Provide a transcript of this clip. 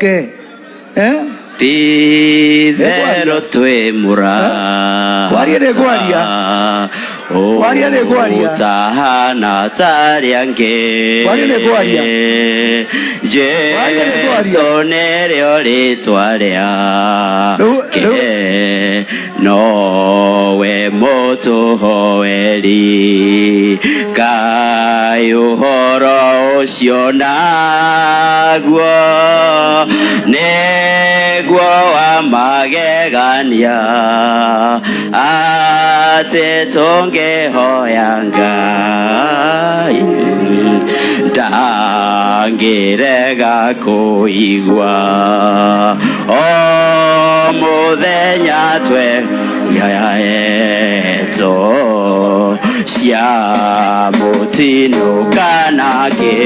ကဲဟမ် ti Nĩngwaria. itherũ twĩ Kwaria nĩngwaria. mũrata Kwaria nĩngwaria. ũtahana tarĩ angĩ. Kwaria nĩngwaria. Kwaria nĩngwaria. Jesu nĩrĩo rĩtwa Rĩu- rĩake, nowe mũtũhoeri. Kaĩ ũhoro ũcio naguo nĩguo wa magegania, atĩ tũngĩhoya Ngai ndangĩrega kũigua. O mũthenya twe yaeto cia mũtino kana kĩ.